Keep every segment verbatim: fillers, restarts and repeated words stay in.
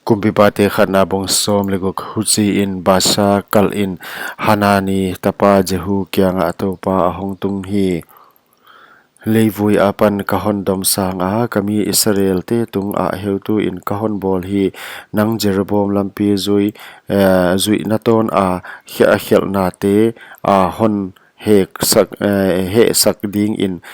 Kumpipate khatna bung sawm leh guk. Huchiin Baasa kalin Hanani tapa Jehu kiangah Toupa a hongtung hi: Leivui apan ka hondom sanga ka mi Israelte tungah heutuin ka honbawl hi. Nang Jeroboam lampi zui, eh, zuihna tawna khe-, a khelhnate a hon hehsak, eh, hehsak dingin,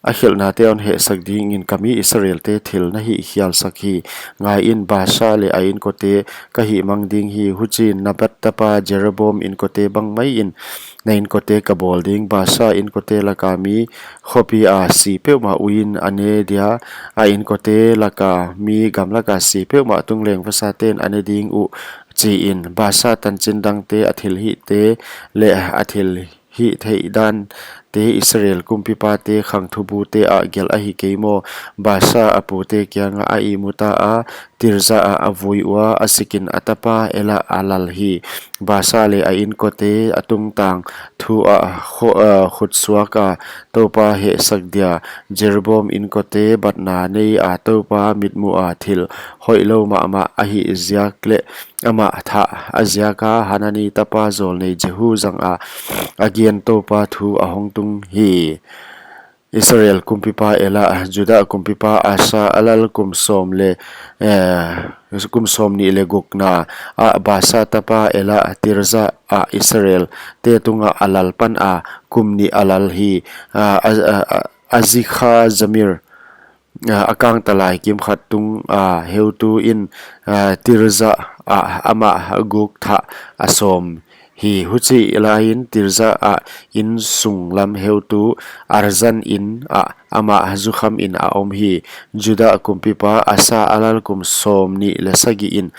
a khelhnate a hon hehsak dingin ka mi Israelte thil na hihkhialsak hi. Ngaiin, Baasa leh a inkote ka hihmang ding hi. Huchiin Nebat tapa Jeroboam inkote bang maiin na inkote ka bawl ding. Baasa inkote laka mi khopia si peuhmah uiin a ne dia, a inkote laka mi gamlaka si peuhmah tungleng vasaten a ne ding uh, chiin. Baasa tanchin dangte, a thilhihte leh a thil hihtheih dante Israel kumpipate khangthubute ah gelh ahi kei maw? Baasa a pute kiangah a ihmu ta a, Tirza ah a vui ua, a sikin a tapa Ela a lal hi. Baasa leh a inkote a tungtang thu ah kho-, ah, khutsuaka Toupa hehsak dia Jeroboam inkote batna neia Toupa mitmuha thil hoihlou mahmah a hih ziak leh amah thah a ziaka Hanani tapa jawlnei Jehu zanga a gen Toupa thu a hongtung hi. Israel kumpipa Ela, Juda kumpipa Asa a lal kum sawm leh, eh, kum sawmnih leh gukna ah Baasa tapa Ela Tirza ah Israelte tungah a lal pana kum nih a lal hi. Ah, a, a, a, Azikha Zamir, ah, a kangtalai kimkhat tunga heutuin, ah, Tirza ah amah guk thah a sawm hi. Huchilaiin Tirza ah insunglam heutu Arza in ah amah zukhamin a om hi. Juda kumpipa Asa a lal kum sawmnih leh sagihin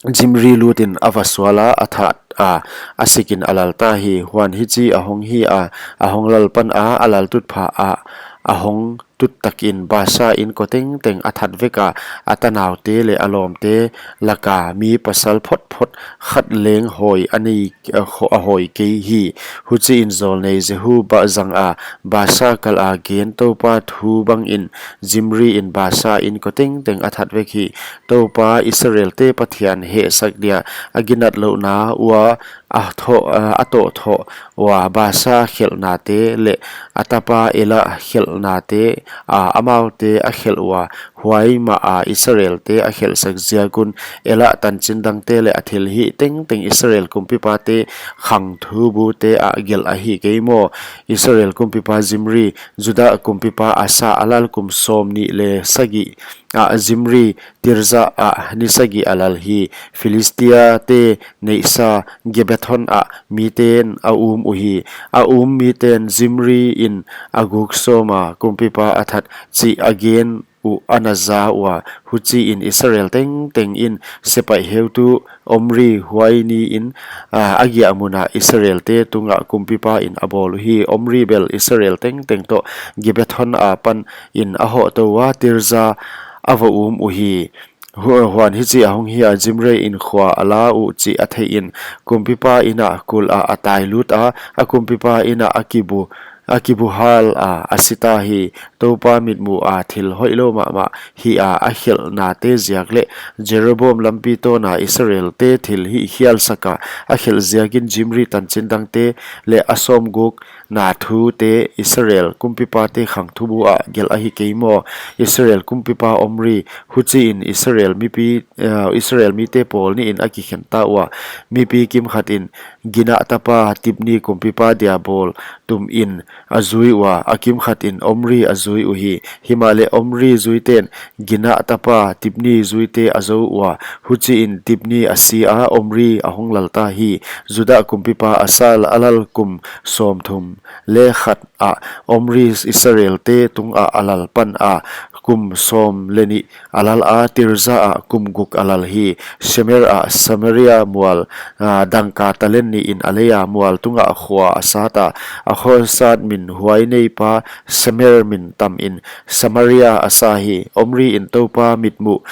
Zimri lutin a va suala, a thah a, a sikin a lal ta hi. Huan hichi a hong hi a, a hong lal pana a laltutphah ah a hong tut takin Baasa inko tengteng a that veka, a tanaute leh a lawmte laka mi pasal photphot khat leng hawi a nei, a ho-, a hawi kei hi. Huchiin jawlnei Jehu ba zanga Baasa kala gen Toupa thu bangin Zimriin Baasa inko tengteng a that vek hi. Toupa Israelte Pathian hehsak dia a ginatlouhna ua a thoh, a, a toh thoh ua Baasa khelhnate leh a tapa Ela khelhnate, a, amaute a khelh ua, huai maha Israelte a khelhsak ziak un Ela tanchin dangte leh a thilhih tengteng Israel kumpipate khangthubute ah gelh ahi kei maw? Israel kumpipa Zimri, Juda kumpipa Asa a lal kum sawmnih leh sagih ah Zimri, Tirza ah ni sagih a lal hi. Philistiate neihsa Gibbethon ah miten a um uhi. A um miten Zimriin a guk sawma kumpipa a that chih a gen uh a na za ua. Huchiin Israel tengtengin sepaih heutu Omri huai niin, a, a giahmuna Israelte tunga kumpipain a bawl uhi. Omri bel Israel tengteng toh Gibbethon apanin a hoh tou ua, Tirza a va um uhi. Hu-, huan hichi a hong hi a, Zimriin khua a la uh chih a theihin kumpipa ina kula a tai lut a, a kumpipa ina a kibu, a kibuhal a, a si ta hi. Toupa mitmuha thil hoihlou mahmah hia a khelhnate ziak leh Jeroboam lampi tawna Israelte thil hihkhialsaka a khelh ziakin Zimri tanchin dangte leh a sawmgukna thute Israel kumpipate khangthubu ah gelh ahi kei maw? Israel kumpipa Omri, huchiin Israel mipi, eh, Israel mite pawl niin a kikhen ta ua. Mipi kimkhatin Gina tapa Tibni kumpipa dia bawl tumin a zui ua, a kimkhatin Omri a zui uhi. Himahleh Omri zuiten Gina tapa Tibni zuite a zou ua, huchiin Tibni a si a, Omri a hong lal ta hi. Juda kumpipa Asa a lal kum sawmthum leh khat ah Omri Israelte tunga a lal pana kum sawm leh nih a lal a, Tirza ah kum guk a lal hi. Shemer ah Samaria mual, a, dangka talent nihin a leia, mual tunga khua a sat a, a khua sat min huai neipa Shemer min tamin Samaria a sa hi. Omriin Toupa mitmuh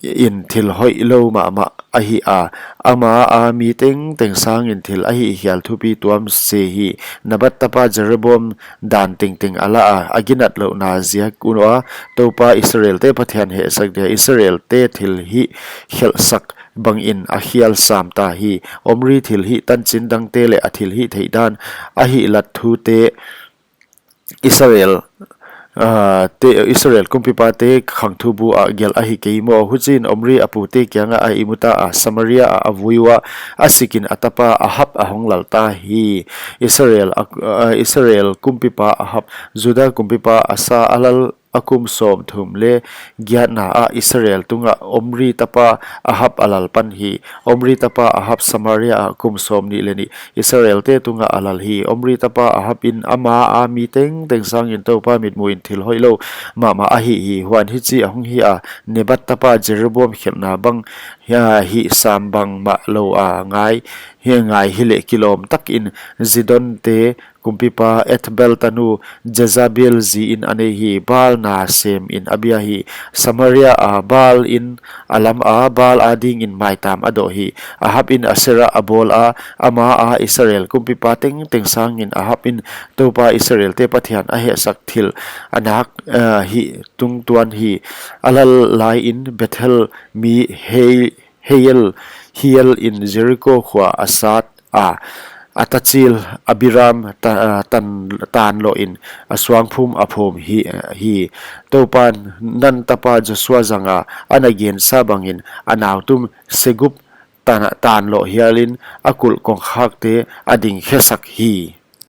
in thil hoihlou mahmah ahi a, ama a mi tengteng sangin thil a hihkhial thupi tuam se hi. Nebat tapa Jeroboam dan tengteng a la a, a ginatlouhna ziak un a, Toupa Israelte Pathian hehsak dia Israelte thil hihkhelhsak bangin a khial sam ta hi. Omri thil hih tanchin dangte leh a thil hihtheih dan a hihlat thute Israel, ah, te, Israel kumpipate khangthu bu ah gelh ahi kei maw? Huchiin Omri a pute kiangah a ihmu ta a, Samaria ah a vui ua, a sikin a tapa Ahab a hong lal ta hi. Israel, ah, Israel kumpipa Ahab, Juda kumpipa Asa a lal a kum sawmthum leh giatna ah Israel tungah Omri tapa Ahab a lal pan hi. Omri tapa Ahab Samaria ah kum sawmnih leh nih Israelte tungah a lal hi. Omri tapa Ahab in ama a mi tengteng sangin Toupa mitmuhin thil hoihlou mahmah a hih hi. Huan hichi a hong hi a, Nebat tapa Jeroboam khelhna bang hia hih sam bangmah lou a ngai, hia ngai hileh kilawm takin Zidonte kumpipa Ethbaal tanu Jezebel ziin a nei hi. Baal na semin a bia hi. Samaria a Baal in a lam a, Baal adingin maitam a doh hi. Ahab in Asherah a bawl a, ama a Israel kumpipa tengteng sangin Ahab in Toupa Israelte Pathian a hehsak thil a nak, ah, hih tungtuan hi. A lal laiin Bethel mi Hei-, Heiel, Hiel in Jericho khua a sat a, a tachil Abiram ta-, tan, tanlawhin a suangphum a phum hi, hi. Toupan Nun tapa Joshua zanga a na gensa bangin a nautum Segub tan, tanlawh hialin a kulh kongkhakte a dingkhesak hi.